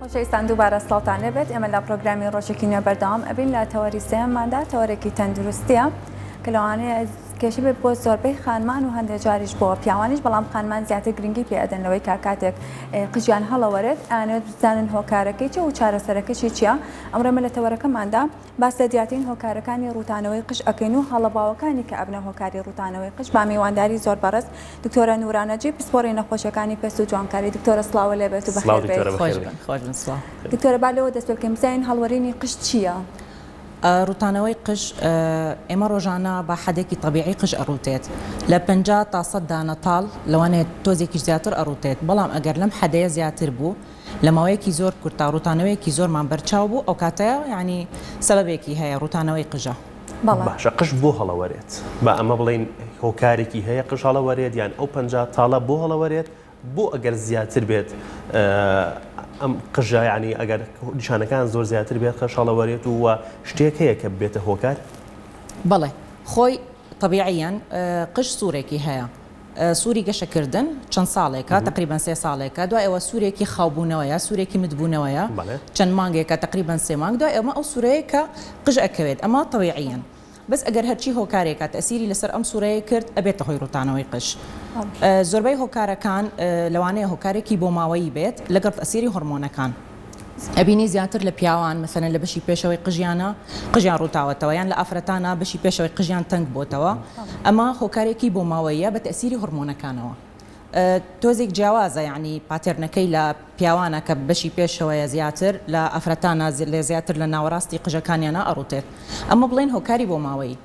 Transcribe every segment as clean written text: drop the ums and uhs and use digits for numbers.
خۆشەویستان دووبارە سڵاوتان لێبێت ئێمە لە پرۆگرامی ڕۆژێکی نوێ بەردەوام ئەبین لە تەوەری سێیەمماندا تەوەرێکی تەندروستیە کە لەوانەیە کێشە بێت بۆ زۆربەی خانمان و هەندێک جاریش بۆ پیاوانیش بەڵام خانمان زیاتر گرنگی پێ ئەدەن لەوەی کە کاتێک قژیان هەڵەوەرێت ئەیانەوێت بزانن هۆکارەکەی چیە و چارەسەرەکەشی چیە ئەمڕۆ ئێمە لە تەوەرەکەماندا باس لە دیارترین هۆکارەکانی ڕووتانەوەی قژ ئەکەین و هەڵە باوەکانی کە ئەبنە هۆکاری ڕووتانەوەی قژ با میوانداری زۆر بەڕێز دکتۆرە نورا نەجیب پسپۆڕی نەخۆشیەکانی پێست و جوانکاری دکتۆرە سڵاوە لێ بێت و سڵاو بەخێر بێیت. دکتۆرە خۆش بەخێر بن بێی. خۆش بن سڵاو. دکتۆرە با لەوە دەست پێ بکەین بزانین هەڵوەرینی قژ چییە؟ ڕووتانەوەی قژ، ئێمە ڕۆژانە بە حەدێکی تەبیعی قژ ئەڕووتێت لە 50 تا 100 دانە تاڵ لەوانەیە تۆزێکیش زیاتر ئەڕووتێت بەڵام ئەگەر لەم حەدەیە زیاتر بوو لە ماوەیەکی زۆر کورتا ڕووتانەوەیەکی زۆرمان بەرچاو بوو ئەوکاتە یانی سەبەبێکی هەیە ڕووتانەوەی قژە. بەڵێ. باشە قژ بۆ هەڵەوەرێت؟ با ئەمە بڵێین هۆکارێکی هەیە قژ هەڵەوەرێت یان ئەو 50 تاڵە بۆ هەڵەوەرێت؟ بۆ ئەگەر زیاتر بێت ئەم قژە یانی ئەگەر نیشانەکان زۆر زیاتر بێت قژ هەڵەوەرێت و شتێک هەیە کە ببێتە هۆکار؟ بەڵێ خۆی تەبیعیەن قژ سوورێکی هەیە سووری گەشەکردن چەند ساڵێکە تەقریبەن سێ ساڵێکە دوای ئەوە سوورێکی خاوبوونەوەیە سوورێکی متبوونەوەیە چەند مانگێکە تەقریبەن سێ مانگ دوای ئەمە ئەو سوورەیە کە قژ ئەکەوێت ئەمە تەبیعیەن بەس ئەگەر هەرچی هۆکارێکە تەئسیری لەسەر ئەم سوورەیە کرد ئەبێتە هۆی ڕووتانەوەی قژ زۆربەی هۆکارەکان لەوانەیە هۆکارێکی بۆماوەیی بێت لەگەڵ تەئسیری هۆرمۆنەکان ئەبینی زیاتر لە پیاوان مەسەلەن لە بەشی پێشەوەی قژیانە قژیان ڕووتاوەتەوە یان لە ئافرەتانە بەشی پێشەوەی قژیان تەنگ بۆتەوە ئەمە هۆکارێکی بۆماوەییە بە تەئسیری هۆرمۆنەکانەوە تۆزێک جیاوازە یانی pattern ەکەی لە پیاوانە کە بەشی پێشەوەیە زیاتر لە ئافرەتانە زیاتر لە ناوەڕاستی قژەکانیانە ئەڕوتێت ئەمە بڵێن هۆکاری بۆماوەیی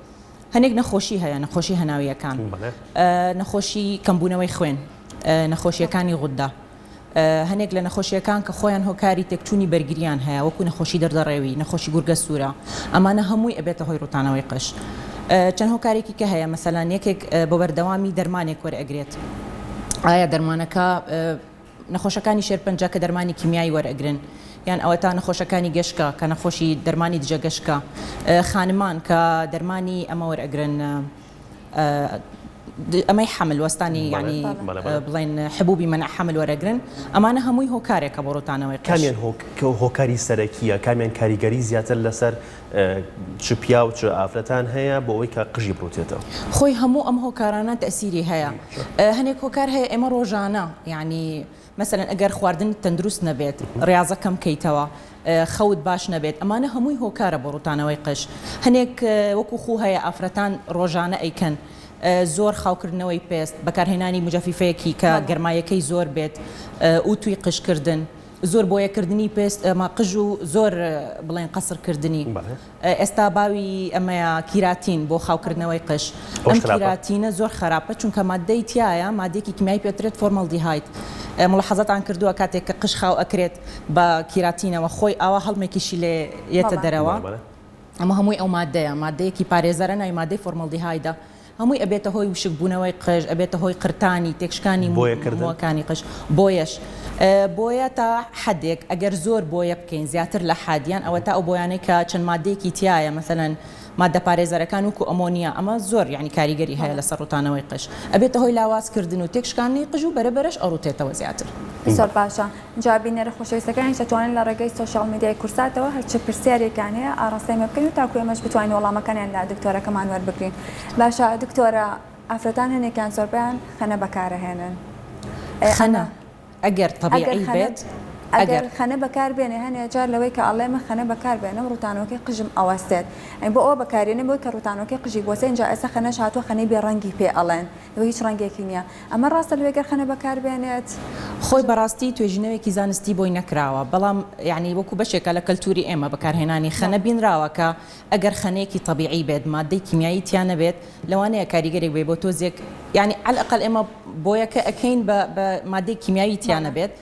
هەنێک نەخۆشی هەیە نەخۆشی هەناویەکان نەخۆشی کەمبوونەوەی خوێن نەخۆشیەکانی غودە هەنێک لە نەخۆشیەکان کە خۆیان هۆکاری تێکچوونی بەرگریان هەیە وەکو نەخۆشی دەردەڕێوی، نەخۆشی گورگە سوورە، ئەمانە هەمووی ئەبێتە هۆی ڕووتانەوەی قژ. چەند هۆکارێکی کە هەیە مەسەلەن یەکێک بە بەردەوامی دەرمانێک وەرئەگرێت ئایا دەرمانەکە نەخۆشەکانی شێرپەنجە کە دەرمانی کیمیایی وەرئەگرن یان ئەوەتا نەخۆشەکانی گەشکە کە نەخۆشی دەرمانی دژە گەشکە خانمان کە دەرمانی ئەمە وەرئەگرن ئەمەی حەمل وەستانی یانی بڵێن حبوبی مەنع حەمل وەرەگرن ئەمانە هەمووی هۆکارێکە بۆ ڕوتانەوەی قژ. کامیان هۆکاری سەرەکیە کامیان کاریگەری زیاتر لەسەر چ پیاو چ ئافرەتان هەیە بۆ ئەوەی کە قژی بڕوتێتەوە؟ خۆی هەموو ئەم هۆکارانە تەئسیری هەیە هەنێک هۆکار هەیە ئێمە ڕۆژانە یانی مەسەلەن ئەگەر خواردنت تەندروست نەبێت، ڕیازە کەم کەیتەوە، خەوت باش نەبێت، ئەمانە هەمووی هۆکارە بۆ ڕووتانەوەی قژ. هەنێک وەکو خوو هەیە ئافرەتان ڕۆژانە ئەیکەن، زۆر خاوکردنەوەی پێست، بەکارهێنانی موجەفیفەیەکی کە گەرمایەکەی زۆر بێت، ئوتوی قژ کردن، زۆر بۆیەکردنی پێست ئەمە قژ و زۆر بڵێن قەسر کردنی. ئێستا باوی ئەمەیە کیراتین بۆ خاوکردنەوەی قژ ئەم کیراتینە زۆر خراپە چونکە ماددەی تیایە مادەیەکی کیمیایی پێترێت فۆرمەڵدیهاید مڵحەزەتان کردووە کاتێک کە قژ خاو ئەکرێت بە کیراتینەوە خۆی ئاوا هەڵمێکیشی لێ یەتە دەرەوە ئەمە هەمووی ئەو مادەیە مادەیەکی پارێزەرە ناوی مادەی فۆرمەڵدیهایدە هەمووی ئەبێتە هۆی وشک بوونەوەی قژ، ئەبێتە هۆی قرتانی، تێکشکانی مووەکانی قژ، بۆیەش بۆیە تا حەدێک ئەگەر زۆر بۆیە بکەین زیاتر لە حەد یان ئەوەتا ئەو بۆیانەی کە چەند مادەیەکی تیایە مەسەلەن مادە پارێزەرەکان وەکو ئەمۆنیا ئەمە زۆر یانی کاریگەری هەیە لەسەر ڕووتانەوەی قژ ئەبێتە هۆی لاواز کردن و تێکشکاندنی قژ و بەرە بەرەش ئەڕووتێتەوە زیاتر. زۆر باشە جا بینەرە خۆشەویستەکانیش دەتوانن لە ڕێگەی سۆشیاڵ میدیای کوردساتەوە هەرچ پرسیارێکیان هەیە ئاڕاستەی مە بکەن و تاکو ئێمەش بتوانین وەڵامەکانیان لە دکتۆرەکەمان وەربگرین باشە دکتۆرە ئافرەتان هەنێکیان زۆربەیان خەنە بەکارەهێنن خەنە ئەگەر تەبیعی بێت ئەگەر خەنە بەکار بێنێ هەنێ جار لەوەی کە ئەڵێ من خەنە بەکار بێنم ڕووتانەوەکەی قژم ئەوەستێت ئەی بۆ ئەوە بەکارێنێ بۆی کە ڕووتانەوەکەی قژی بوەستێ ئینجا ئێستا خەنەش هاتووە خەنەی بێ ڕەنگی پێ ئەڵێن لەوەی هیچ ڕەنگێکی نییە ئەمە ڕاستە لەوێ گەر خەنە بەکار بێنێت؟ خۆی بەڕاستی توێژینەوێکی زانستی بۆی نەکراوە بەڵام یانی وەکو بەشێکە لە کەلتوری ئێمە بەکارهێنانی خەنە بینراوە کە ئەگەر خەنەیەکی تەبیعی بێت مادەی کیمیایی تیا نەبێت لەوانەیە کاریگەرێک بێ بۆ تۆزێک یانی عەلئەقەل ئێمە بۆیەکە ئەکەین بە بە مادەی کیمیایی تیا نەبێت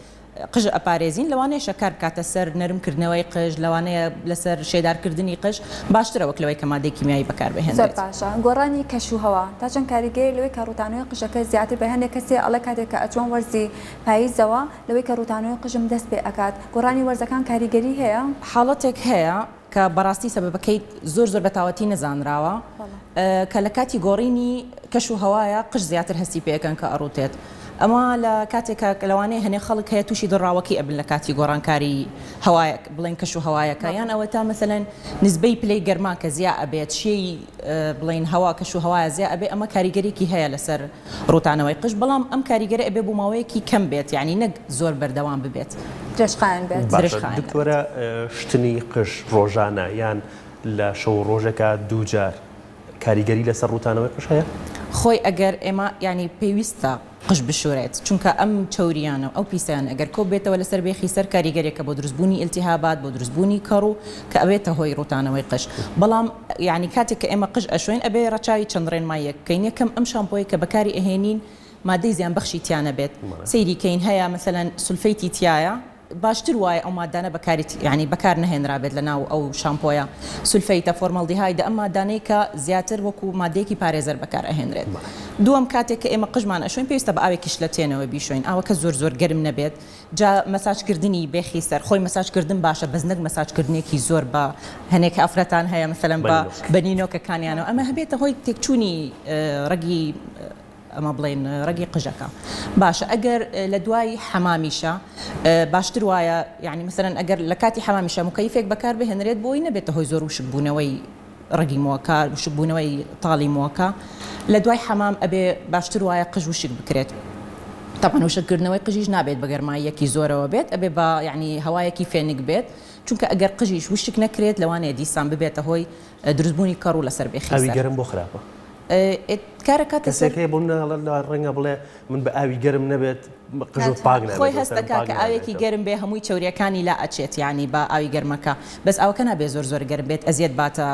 قژ ئەپارێزین لەوانەیەشە کار بکاتە سەر نەرم کردنەوەی قژ لەوانەیە لەسەر شێدار کردنی قژ باشترە وەک لەوەی کە مادەی کیمیایی بەکار زۆر بهێنرێت. باشە گۆڕانی کەش و هەوا تا چەند کاریگەریە لەوەی کە ڕووتانەوەی قژەکە زیاتر بێ هەندێک کەس هەیە ئەڵێ کاتێک کە ئەچمە وەرزی پاییزەوە لەوەی کە ڕووتانەوەی قژم دەست پێ ئەکات گۆڕانی وەرزەکان کاریگەری هەیە؟ حاڵەتێک هەیە کە بەڕاستی سەبەبەکەی زۆر زۆر بەتاوەتی نەزانراوە کە لە کاتی گۆڕینی کەش و هەوایە قژ زیاتر هەستی پێ ئەکەن کە ئەڕووتێت. ئەمە لە کاتێکا لەوانەیە هەنێ خەڵک هەیە تووشی دڵڕاوەکی ئەبن لە کاتی گۆڕانکاری هەوایەک بڵێن کەش و هەوایەکە یان ئەوەتا مەسەلەن نسبەی پلەی گەرما کە زیا ئەبێت شێی بڵێن هەوا کەش و هەوایە زیا ئەبێ ئەمە کاریگەرێکی هەیە لەسەر ڕووتانەوەی قژ بەڵام ئەم کاریگەرە ئەبێ بۆ ماوەیەکی کەم بێت یانی نەک زۆر بەردەوام ببێت. درێژخایەن بێت. باشە درێژخایەن بێت. دکتۆرە شتنی قژ ڕۆژانە یان لە شەو و ڕۆژێکا دووجار کاریگەری لەسەر ڕووتانەوەی قژ هەیە؟ خۆی ئەگەر ئێمە یانی پێویستە قژ بشورێت چونکە ئەم چەوریانە و ئەو پیسیانە ئەگەر کۆ بێتەوە لەسەر بێخی سەر کاریگەرێکە بۆ دروست بوونی ئیلتیهابات بۆ دروست بوونی کەڕوو کە ئەبێتە هۆی ڕووتانەوەی قژ بەڵام یانی کاتێک کە ئێمە قژ ئەشۆین ئەبێ ڕەچاوی چەند ڕێنماییەک بکەین یەکەم ئەم شامپۆیە کە بەکاری ئەهێنین مادەی زیان بەخشی تیا نەبێت سەیری کەین هەیە مەسەلەن سولفەیتی تیایە باشتر وایە ئەو مادانە بەکاری یانی بەکار نەهێنرابێت لە ناو ئەو شامپۆیە سولفەیتە فۆرمەڵدیهایدە ئەم مادانەی کە زیاتر وەکو مادەیەکی پارێزەر بەکار ئەهێنرێت دووەم کاتێک کە ئێمە قژمان ئەشۆین پێویستە بە ئاوێکی شلەتێنەوە بیشۆین ئاوەکە زۆر زۆر گەرم نەبێت جا مەساج کردنی بێخی سەر خۆی مەساج کردن باشە بەس نەک مەساج کردنێکی زۆر بە هەنێک ئافرەتان هەیە مەسەلەن بە بە نینۆکەکانیانەوە ئەمە هەبێتە هۆی تێکچوونی ڕەگی ئەمە بڵێین ڕەگی قژەکە باشە ئەگەر لە دوای حەمامیشە باشتر وایە یعنی مەسەلەن ئەگەر لە کاتی حەمامیشە مکەیفێک بەکار بهێنرێت بۆی نەبێتە هۆی زۆر وشکبوونەوەی ڕەگی مووەکە وشکبوونەوەی تاڵی مووەکە لە دوای حەمام ئەبێ باشتر وایە قژ وشک بکرێت تەبعەن وشککردنەوەی قژیش نابێت بە گەرماییەکی زۆرەوە بێت ئەبێ بە یعنی هەوایەکی فێنک بێت چونکە ئەگەر قژیش وشک نەکرێت لەوانەیە دیسان ببێتە هۆی دروستبوونی کەڕوو لەسەر بێخی ئاوی سەر. گەرم بۆ خراپە؟ کارەکاتە کەسێک سەر. هەیە بۆ منە ڕەنگە بڵێ من بە ئاوی گەرم نەبێت قژت پاک خۆی نابێتەوە هەست سەرم دەکا پاک کە ئاوێکی نابێتەوە. گەرم بێ هەمووی چەوریەکانی لا ئەچێت یانی بە ئاوی گەرمەکە بەس ئاوەکە نابێ زۆر زۆر گەرم بێت ئەزیەت باتە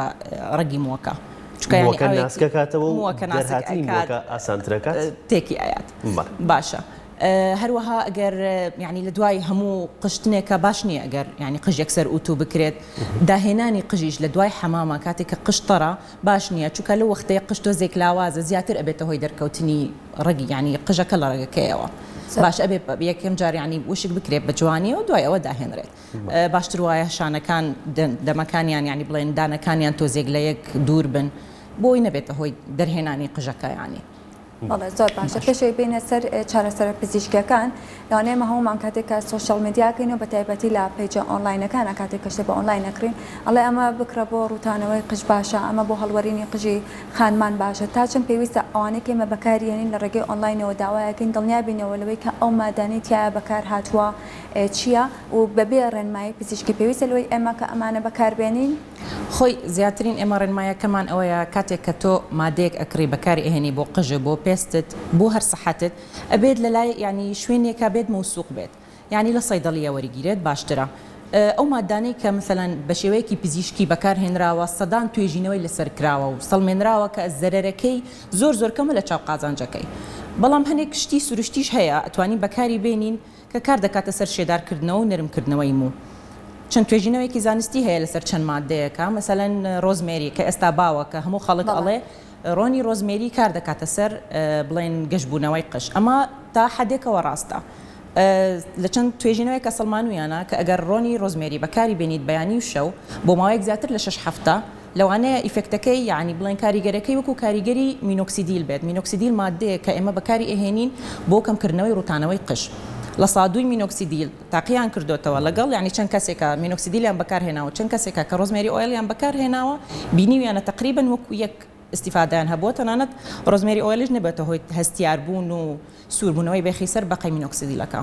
ڕەگی مووەکە چونکە یانی مووەکە ئاوێکی ناسکە کاتەوە و مووەکە ناسک دەرهاتنی ئەکات مووەکە ئاسانترەکات. تێکی ئەیات بەڵێ. باشە هەروەها ئەگەر یانی لە دوای هەموو قشتنێکە باش نییە ئەگەر یانی قژ یەکسەر ئوتو بکرێت داهێنانی قژیش لە دوای حەمامە کاتێک کە قژ تەڕە باش نییە چونکە لەو وەختەیە قژ تۆزێک لاوازە زیاتر ئەبێتە هۆی دەرکەوتنی ڕەگی یانی قژەکە لە ڕەگەکەیەوە باش ئەبێ یەکەم جار یانی وشک بکرێت بە جوانیەوە دوای ئەوە داهێنرێت باشتر وایە شانەکان دەمەکانیان یانی بڵێن دانەکانیان تۆزێک لە یەک دوور بن بۆی نەبێتە هۆی دەرهێنانی قژەکە یانی. بەڵێ زۆر باشە پێش ئەوەی بێینە سەر چارەسەرە پزیشکیەکان لەوانەیە ئێمە هەموومان کاتێک کە social media کەین و بە تایبەتی لە page ە ئۆنلاینەکانە کاتێک کە شتێک بە ئۆنلاین ئەکڕین ئەڵێ ئەمە بکڕە بۆ ڕووتانەوەی قژ باشە ئەمە بۆ هەڵوەرینی قژی خانمان باشە تا چەند پێویستە ئەوانەی کە ئێمە بەکاری هێنین لە ڕێگەی ئۆنلاینەوە داوایەکەین دڵنیا بینەوە لەوەی کە ئەو مادانەی تیایا بەکار هاتووە چییە و بەبێ ڕێنمایی پزیشکی پێویستە لەوەی ئێمە کە ئەمانە بەکاربێنین؟ خۆی زیاترین ئێمە ڕێنمایەکەمان ئەوەیە کاتێک کە تۆ مادەیەک ئەکڕی بەکاری ئەهێنی بۆ قژت بۆ پێستت بۆ هەر سەحەتت ئەبێت لەلای یانی شوێنێکا بێت مەوسوق بێت یانی لە سەیدەڵیە وەریگیرێت باشترە ئەو مادانەی کە مەسەلەن بە شێوەیەکی پزیشکی بەکار هێنراوە سەدان توێژینەوەی لەسەر کراوە و سەڵمێنراوە کە زەرەرەکەی زۆر زۆر کەمە لە چاو قازانجەکەی بەڵام هەنێک شتی سروشتیش هەیە ئەتوانین بەکاری بێنین کە کار دەکاتە سەر شێدارکردنەوە و نەرمکردنەوەی موو. چەند توێژینەوەیەکی زانستی هەیە لەسەر چەند ماددەیەکە، مەسەلەن ڕۆزمێری کە ئێستا باوە کە هەموو خەڵک ئەڵێ ڕۆنی ڕۆزمێری کار دەکاتە سەر بڵێن گەشبوونەوەی قژ، ئەمە تا حەدێکەوە ڕاستە. لە چەند توێژینەوەیەکە سەڵمانوویانە کە ئەگەر ڕۆنی ڕۆزمێری بەکاری بێنیت بەیانی و شەو بۆ ماوەیەک زیاتر لە شەش هەفتە لەوانەیە effect ەکەی یەعنی بڵێن کاریگەرەکەی وەکو کاریگەری مینۆکسیدیل بێت، مینۆکسیدیل ماددەیەک کە ئێمە بەکاری ئەهێنین بۆ کەمکردنەوەی ڕووتانەوەی قژ. لە سادووی مینۆکسیدیل تاقییان کردۆتەوە لەگەڵ یەعنی چەند کەسێکە مینۆکسیدیلیان بەکار هێناوە چەند کەسێکە کە rosemary oil یان بەکار هێناوە بینیویانە تەقریبەن وەکو یەک ئیستیفادەیان هەبووە تەنانەت rosemary oil یش نەبێتە هۆی هەستیاربوون و سووربوونەوەی بێخی سەر بەقەی مینۆکسیدیلەکە.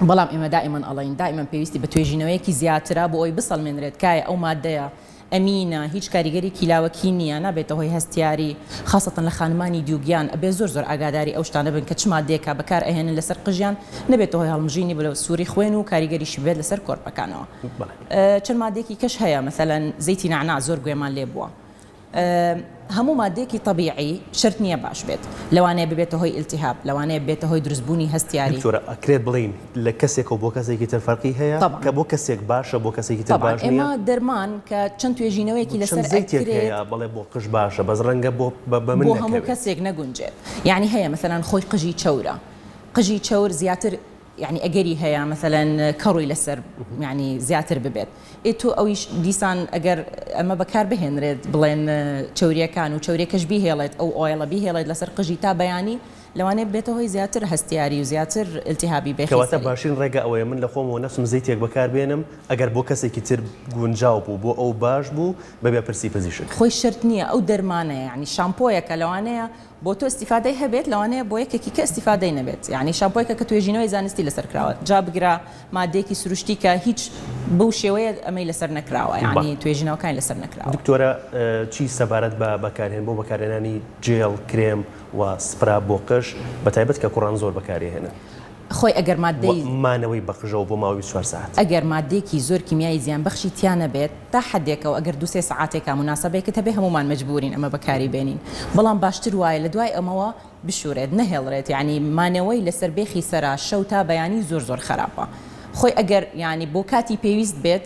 بەڵام ئێمە دائیمەن ئەڵێین دائیمەن پێویستی بە توێژینەوەیەکی زیاترە بۆ ئەوەی بسەلمێنرێت کایە ئەو ماددەیە ئەمینە، هیچ کاریگەریەکی لاوەکی نییە، نابێتە هۆی هەستیاری، خاسەتەن لە خانمانی دووگیان ئەبێ زۆر زۆر ئاگاداری ئەو شتانە بن کە چ ماددەیەکە بەکار ئەهێنن لەسەر قژیان نەبێتە هۆی هەڵمژینی بلە سووری خوێن و کاریگەریشی بێت لەسەر کۆرپەکانەوە. چەند ماددەیەکی کەش هەیە مەسەلەن زەیتی نەعنا زۆر گوێمان لێ بووە. هەموو ماددەیەکی تەبیعی شەرت نییە باش بێت، لەوانەیە ببێتە هۆی ئیلتیهاب، لەوانەیە ببێتە هۆی دروستبوونی هەستیاری. دکتۆرە ئەکرێت بڵێین لە کەسێکەوە بۆ کەسێکی تر فەرقی هەیە؟ طبعا. کە بۆ کەسێک باشە بۆ کەسێکی تر طبعا باش نییە؟ ئێمە دەرمان کە چەند توێژینەوەیەکی چەند لەسەر زەیتێک ئەکرێت هەیە بەڵێ بۆ قژ باشە بەس ڕەنگە بۆ بە من بۆ هەموو نەکەوێت. کەسێک نەگونجێت یانی هەیە مەسەلەن خۆی قژی چەورە قژی چەور زیاتر یانی ئەگەری هەیە مەسەلەن کەڕووی لەسەر یانی زیاتر ببێت ئێ تۆ ئەویش دیسان ئەگەر ئەمە بەکار بهێنرێت بڵێن چەوریەکان و چەوریەکەش بیهێڵێت ئەو oil ە بیهێڵێت لەسەر قژی تا بەیانی. لەوانەیە ببێتە هۆی زیاتر هەستیاری و زیاتر ئیلتیهابی بێخی کەواتە سەری. باشترین ڕێگە ئەوەیە من لە خۆمەوە نەچم زەیتێک بەکار بێنم ئەگەر بۆ کەسێکی تر گونجاو بوو بۆ ئەو باش بوو بەبێ پرسی پزیشک. خۆی شەرت نییە ئەو دەرمانەیە یانی شامپۆیەکە لەوانەیە بۆ تۆ ئیستیفادەی هەبێت لەوانەیە بۆ یەکێکی کە ئیستیفادەی نەبێت یانی شامپۆیەکە کە توێژینەوەی زانستی لەسەر کراوە جا بگرە مادەیەکی سروشتی کە هیچ بەو شێوەیە ئەمەی لەسەر نەکراوە یانی توێژینەوەکانی لەسەر نەکراوە. دکتۆرە چی سەبارەت بە بەکارهێن بۆ بەکارهێنانی جێڵ، کرێم و سپرا بۆ قژ بەتایبەت کە کوڕان زۆر بەکاریهێنن؟ خۆی ئەگەر مادەی. و مانەوەی بە قژەوە بۆ ماوەی 24 سەعات. ئەگەر مادەیەکی زۆر کیمیایی زیانبەخشی تیا نەبێت تا حەدێکەوە ئەگەر دوو سێ سەعاتێکا موناسەبەیەکت هەبێ هەموومان مەجبورین ئەمە بەکاری بێنین بەڵام باشتر وایە لە دوای ئەمەوە بشورێت نەهێڵرێت یانی مانەوەی لەسەر بێخی سەرا شەو تا بەیانی زۆر زۆر خەراپە خۆی ئەگەر یانی بۆ کاتی پێویست بێت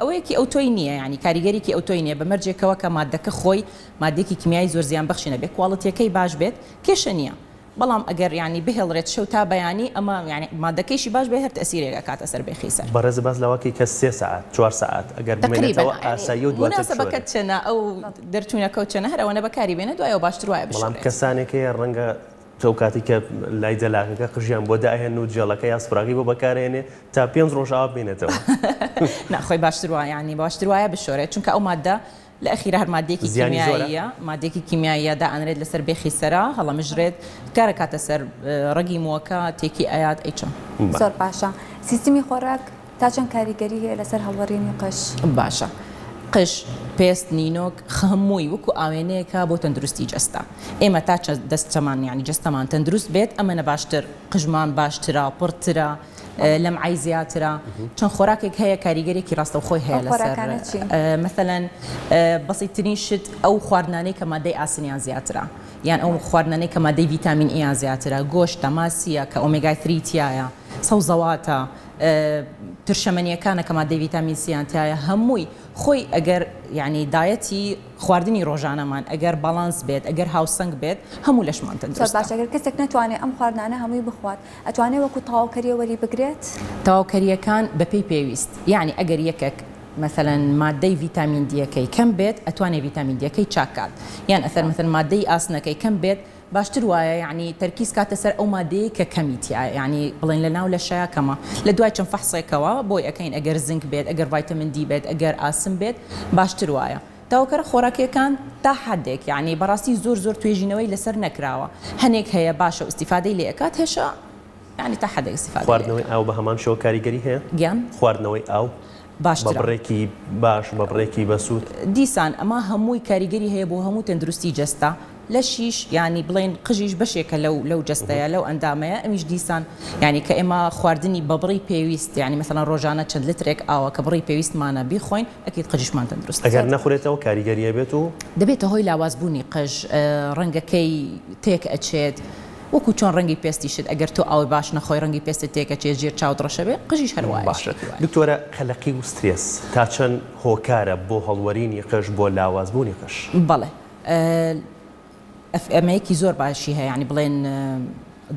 ئەوەیەکی ئەوتۆی نییە یانی کاریگەریکی ئەوتۆی نییە بە مەرجێکەوە کە مادەکە خۆی مادەیەکی کیمیایی زۆر زیان بەخشی نەبێت کواڵتیەکەی باش بێت کێشە نییە بەڵام ئەگەر یانی بهێڵرێت شەو تا بەیانی ئەمە یانی مادەکەیشی باش بێت هەر تەئسیرێک ئەکاتە سەر بێخی سەر. بەڕێزت باس لەوە کەی کە سێ سەعات چوار سەعات ئەگەر تەقریبەن بمێنێتەوە یانی ئاساییە و دواتر موناسەبەکەت بشۆرێت. چەنە ئەو دەرچوونەکەو چەنە هەر ئەوەنە بەکاری بێنە دوایەوە باشتر وایە بەڵام بشۆرێت. کەسانێک هەیە ڕەنگە ئەو کاتەی کە لای دەلاکەکە قژیان بۆ دائەهێنن و جێڵەکە یا سپراکەی بۆ بەکارئەهێنێ تا پێنج ڕۆژ ئاوا بمێنێتەوە. نا خۆی باشتر وایە یانی باشتر وایە بشۆرێت چونکە ئەو ماددە لە ئەخیرا هەر ماددەیەکی زیانی زۆرە؟ کیمیاییە ماددەیەکی کیمیاییە دائەنرێت لەسەر بێخی سەرا هەڵەمژرێت کارەکاتە سەر ڕەگی مووەکە تێکی ئەیات ئەی چۆن. زۆر باشە سیستمی خۆراک تا چەند کاریگەری هەیە لەسەر هەڵوەرینی قژ؟ باشە قژ، پێست، نینۆک، خهمووی وەکو ئاوێنەیەکە بۆ تەندروستی جەستە ئێمە تا دەستەمان یانی جەستەمان تەندروست بێت ئەمەنە باشتر قژمان باشترە پڕترە لەمعەی زیاترە چەند خۆراکێک هەیە کاریگەرێکی ڕاستەوخۆی هەیە لەسەر مەسەلەن بەسیترین شت ئەو خواردنانەی کە مادەی ئاسنیان زیاترە یان ئەو خواردنانەی کە مادەی ڤیتامین ئیان زیاترە گۆشتە ماسیە کە ئۆمێگای three تیایە سەوزەواتە ترشەمەنیەکانە کە مادەی ڤیتامین سیان تیایە هەمووی خۆی ئەگەر یعنی diet ی خواردنی ڕۆژانەمان ئەگەر باڵانس بێت ئەگەر هاوسەنگ بێت هەموو لەشمان تەندروستە. زۆر باشە گەر کەسێک نەتوانێت ئەم خواردنانە هەمووی بخوات ئەتوانێت وەکو تەواوکەریە وەری بگرێت؟ تەواوکەریەکان بەپێی پێویست یەعنی ئەگەر یەکەک مەسەلەن مادەی ڤیتامین دیەکەی کەم بێت ئەتوانێت ڤیتامین دیەکەی چاک کات یان ئەسەر مەسەلەن مادەی ئاسنەکەی کەم بێت باشتر وایە یەعنی تەرکیز کاتە سەر ئەو مادەیەی کە کەمی تیایە یەعنی بڵێن لە ناو لەشەیا کەمە لە دوای چەند فەحسێکەوە بۆی ئەکەین ئەگەر زنک بێت ئەگەر ڤایتەمین دی بێت ئەگەر ئاسن بێت باشتر وایە تەواوکەرە خۆراکیەکان تا حەدێک یەعنی بەڕاستی زۆر زۆر توێژینەوەی لەسەر نەکراوە هەنێک هەیە باشە و ئیستیفادەی لێ ئەکات هەشە یەعنی تا حەدێک ئیستیفادەی لێ خواردنەوەی ئەکات. ئاو بە هەمان شێوە کاریگەری هەیە؟ گیان؟ خواردنەوەی ئاو بە باشترە. بڕێکی باش بە بڕێکی بەسوود. دیسان ئەمە هەمووی کاریگەری هەیە بۆ هەموو تەندروستی جەستە لەشیش یانی بڵێین قژیش بەشێکە لەو لەو جەستەیە لەو ئەندامەیە ئەمیش دیسان یانی کە ئێمە خواردنی بە بڕی پێویست یانی مەسەلەن ڕۆژانە چەند لترێک ئاوە کە بڕی پێویستمانە بیخۆین ئەکید قژیشمان تەندروست ئەگەر نەخورێتەوە کاریگەری ئەبێت و. دەبێتە هۆی لاواز بوونی قژ ڕەنگەکەی تێک ئەچێت وەکو چۆن ڕەنگی پێستیشت ئەگەر تۆ ئاوی باش نەخۆی ڕەنگی پێستت تێک ئەچێت ژێر چاوت ڕەشەبێ قژیش هەر وایە باشە شتێکی وایە. دکتۆرە قەلەقی و سترێس تا چەند هۆکارە بۆ هەڵوەرینی قژ بۆ لاواز بوونی قژ؟ بەڵێ ئەمەیەکی زۆر باشی هەیە یانی بڵێن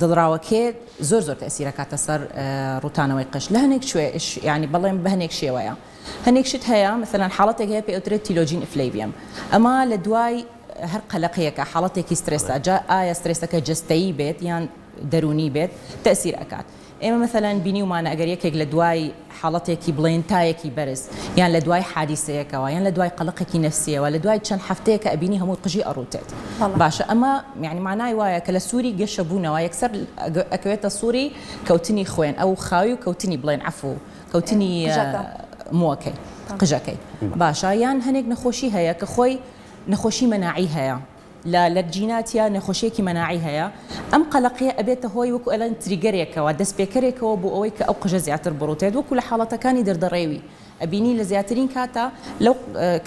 دڵڕاوەکێ زۆر زۆر تەئسیر ئەکاتە سەر ڕووتانەوەی قژ لە هەنێک شوێ یانی بەڵێن بە هەنێک شێوەیە هەنێک شت هەیە مەسەلەن حاڵەتێک هەیە پێ ئەوترێت telogen effluvium ئەمە لە دوای هەر قەلەقیەکە حاڵەتێکی سترێسە جا ئایا سترێسەکە جەستەیی بێت یان دەروونی بێت تەئسیر ئەکات ئێمە مەسەلەن بینیومانە ئەگەر یەکێک لە دوای حاڵەتێکی بڵێین تایەکی بەرز یان لە دوای حادیسەیەکەوە یان لە دوای قەلەقێکی نەفسیەوە لە دوای چەند هەفتەیەکە ئەبینی هەمووی قژی ئەڕووتێت باشە ئەمە یانی مانای وایە کە لە سووری گەشەبوونەوە یەکسەر ئەکەوێتە سووری کەوتنی خوێن ئەو خاوی و کەوتنی بڵێن عەفوو کەوتنی مووەکەی قژەکەی باشە یان هەنێک نەخۆشی هەیە کە خۆی نەخۆشی مەناعی هەیە لە لە جیناتیا نەخۆشیەکی مەناعی هەیە ئەم قەلەقیە ئەبێتە هۆی وەکو ئەلێن trigger ێکەوە دەستپێکەرێکەوە بۆ ئەوەی کە ئەو قژە زیاتر بڕوتێت وەکو لە حاڵەتەکانی دەردەڕێوی ئەبینی لە زیاترین کاتا لەو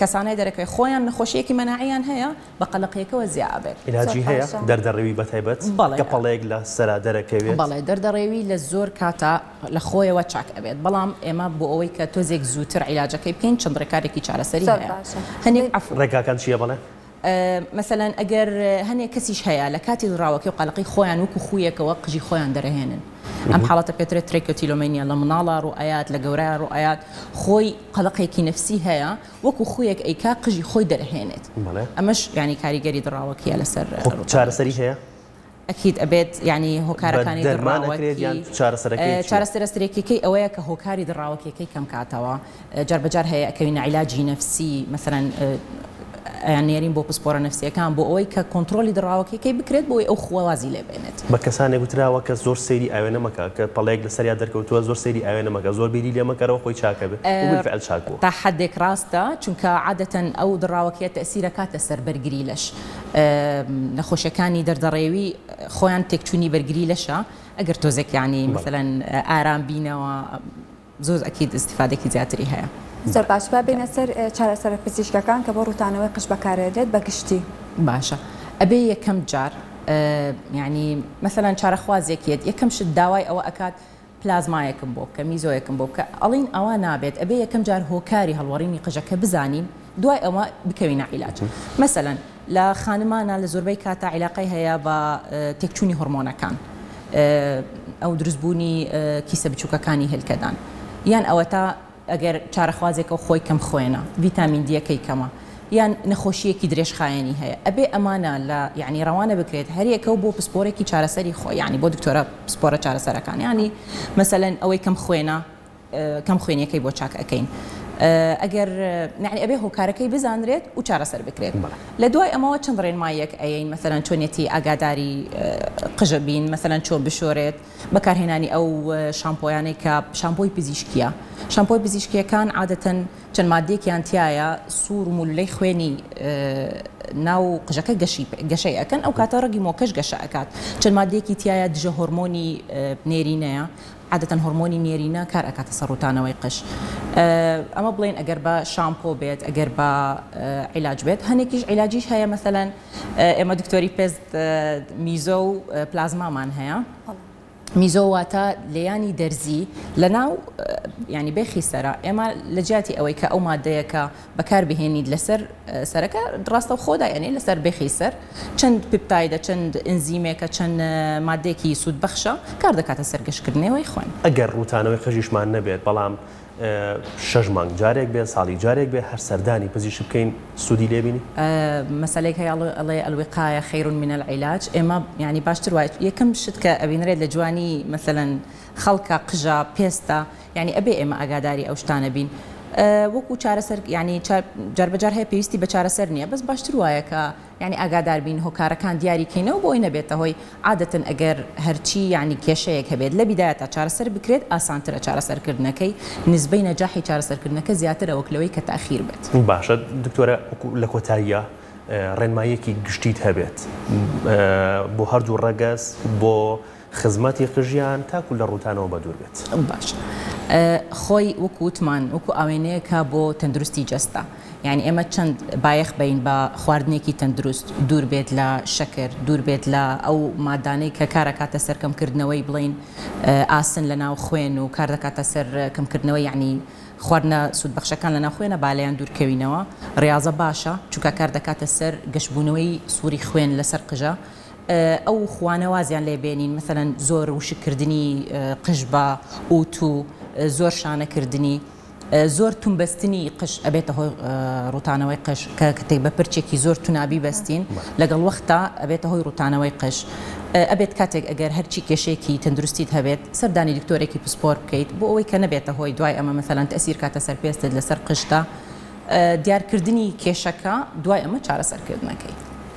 کەسانەی دەرەکەوێت خۆیان نەخۆشیەکی مەناعیان هەیە بە قەلەقیەکەوە زیا ئەبێت. عیلاجی هەیە دەردەڕێوی بەتایبەت بەڵێ کە پەڵەیەک لە سەرا دەرەکەوێت؟ بەڵێ دەردەڕێوی لە زۆر کاتا لە خۆیەوە چاک ئەبێت بەڵام ئێمە بۆ ئەوەی کە تۆزێک زووتر عیلاجەکەی بکەین چەند ڕێکارێکی چارەسەری زۆر هەیە باشە هەنێک عەفو. ڕێگاکان چیە بەڵێ؟ مەسەلەن ئەگەر هەنێ کەسیش هەیە لە کاتی دڵڕاوەکێ و قەلەقی خۆیان وەکو خوویەکەوە قژی خۆیان دەرەهێنن ئەم حاڵەتە پێترێت trichotillomania لە مناڵا ڕوئەیات لە گەورەیا ڕوئەیات خۆی قەلەقێکی نەفسی هەیە وەکو خوویەک ئەیکا قژی خۆی دەرەهێنێت ئەمەش یانی کاریگەری دڵڕاوەکیە لەسەر چارەسەری هەیە؟ ئەکید ئەبێت یانی بە هۆکارەکانی دەرمان ئەکرێت دڕاوەکی یان چارەسەرەکەی چیە؟ چارەسەرە سەرەکیەکەی ئەوەیە کە هۆکاری دڕاوەکیەکەی کەم کاتەوە جار بەجار هەیە ئەکەوینە عیلاجی نەفسی مەسەلەن ئەیان نێرین بۆ پسپۆرە نەفسیەکان بۆ ئەوەی کە کۆنترۆلی دڕاوەکیەکەی بکرێت بۆ ئەوەی ئەو خووە وازی لێ بێنێت. بە کەسانێک وتراوە کە زۆر سەیری ئاوێنە مەکە کە پەڵەیەک لەسەریا دەرکەوتووە زۆر سەیری ئاوێنە مەکە زۆر بیری لێ مەکەرەوە خۆی چاک ئەبێ و بالفعل چاک بووە. تا حەدێک ڕاستە چونکە عادەتەن ئەو دڕاوەکیە تەئسیر ئەکاتە سەر بەرگری لەش نەخۆشیەکانی دەردەڕێوی خۆیان تێکچوونی بەرگری لەشە ئەگەر تۆزێک یانی مەسەلەن ئارام بینەوە زۆر ئەکید ئیستیفادەکی زیاتری هەیە. زۆر باش با بێینە سەر چارەسەرە پزیشکەکان کە بۆ ڕووتانەوەی قژ بەکارئەدرێت بە گشتی. باشە ئەبێ یەکەم جار یانی مەسەلەن چارەخوازێک یەت یەکەم شت داوای ئەوە ئەکات پلازمایەکم بۆ بکە میزۆیەکم بۆ بکە ئەڵین ئەوە نابێت ئەبێ یەکەم جار هۆکاری هەڵوەڕینی قژەکە بزانین دوای ئەوە بکەوینە عیلاج مەسەلەن لە خانمانە لە زۆربەی کاتا عیلاقەی هەیە بە تێکچوونی هۆرمۆنەکان ئەو دروستبوونی کیسە بچووکەکانی هێلکەدان یان ئەوەتا ئەگەر چارەخوازێکە و خۆی کەم خوێنە، ڤیتامین دییەکەی کەمە، یان نەخۆشییەکی درێژخایەنی هەیە، ئەبێ ئەمانە لە یانی ڕەوانە بکرێت هەریەکە و بۆ پسپۆرێکی چارەسەری خۆی یانی بۆ دکتۆرە پسپۆرە چارەسەرەکان یانی مەسەلەن ئەوەی کەم خوێنە کەم خوێنیەکەی بۆ چاک ئەکەین ئەگەر یانی ئەبێ هۆکارەکەی بزانرێت و چارەسەر بکرێت لە دوای ئەمەوە چەند ڕێنماییەک ئەیەین مەسەلەن چۆنیەتی ئاگاداری قژە بین مەسەلەن چۆن بشۆرێت بەکارهێنانی ئەو شامپۆیانەی کە شامپۆی پزیشکییە، شامپۆی پزیشکییەکان عادەتەن چەند ماددەیەکیان تیایە سوور و مولولەی خوێنی ناو قژەکە گەشی گەشەی ئەکەن ئەو کاتە ڕەگی مۆکەش گەشە ئەکات چەند ماددەیەکی تیایە دژە هۆرمۆنی نێرینەیە عادەتەن هۆرمۆنی نێرینە کار ئەکاتە سەر ڕووتانەوەی قژ ئەمە بڵێن ئەگەر بە شامپۆ بێت ئەگەر بە عیلاج بێت هەنێکیش عیلاجیش هەیە مەسەلەن ئێمە دکتۆری پێست میزۆ و پلازمامان هەیە. میزۆ واتە لێیانی دەرزی لە ناو ینی بێخی سەرە ئێمە لە جیاتی ئەوەی کە ئەو مادەیەکە بەکار بهێنیت لەسەر سەرەکە ڕاستە خۆدا یعنی لەسەر بێخی سەر چەند پیپتایدە چەند ئەنزیمێکە چەند مادێکی سوود بەخشە کار دەکاتە سەر گەشکردنەوەی خوێن. ئەگەر ڕووتانەوەی قژیشمان نەبێت بەڵام شەش مانگ جارێک بێ ساڵی جارێک بێ هەر سەردانی پزیشک بکەین سوودی لێ بینین؟ مەسەلەیەک هەیە ئەڵێ الوقایە خیر من العلاج ئێمە یانی باشتر وایە یەکەم شت کە ئەبینرێت لە جوانی مەسەلەن خەڵکە قژە پێستە یانی ئەبێ ئێمە ئاگاداری ئەو شتانە بین وەکو چارەسەر یانی جار بەجار هەیە پێویستی بە چارەسەر نییە بەس باشتر وایە کە یانی ئاگادار بین هۆکارەکان دیاری کەینەوە بۆی نەبێتە هۆی عادەتەن ئەگەر هەرچی یانی کێشەیەک هەبێت لە بیدایەتا چارەسەر بکرێت ئاسانترە چارەسەر کردنەکەی نسبەی نەجاحی چارەسەر کردنەکە زیاترە وەک لەوەی کە تاخیر بێت. باشە دکتۆرە وەکو لە کۆتاییا ڕێنماییەکی گشتیت هەبێت بۆ هەردوو ڕەگەز بۆ خزمەتی قژیان تاکو لە ڕووتانەوە بەدوور بێت. باشە خۆی وەکو وتمان وەکو ئاوێنەیەکە بۆ تەندروستی جەستە یانی ئێمە چەند بایەخ بەین بە خواردنێکی تەندروست دوور بێت لە شەکر دوور بێت لە ئەو مادانەی کە کارەکاتە سەر کەمکردنەوەی بڵین ئاسن لە ناو خوێن و کار دەکاتە سەر کەمکردنەوەی یعنی خواردنە سوودبەخشەکان لە ناو خوێنە با لێیان دوورکەوینەوە ڕیاضە باشە چونکە کار دەکاتە سەر گەشبوونەوەی سووری خوێن لەسەر قژە ئەو خوانە وازیان لێ بێنین مەسەلەن زۆر وشک کردنی قژ بە ئوتو زۆر شانە کردنی زۆر تون بەستنی قژ ئەبێتە هۆی ڕوتانەوەی قژ کە کەتێک بە پرچێکی زۆر تونابی بەستین لەگەڵ وەختا ئەبێتە هۆی ڕوتانەوەی قژ ئەبێت کاتێک ئەگەر هەرچی کێشەیەکی تەندروستیت هەبێت سەردانی دکتۆرێکی پسپۆر بکەیت بۆ ئەوەی کە نەبێتە هۆی دوای ئەمە مەسەلەن تەسیر کاتە سەر پێستت لەسەر قژتا دیارکردنی کێشەکە دوای ئەمە چارەسەرکردنەکەی.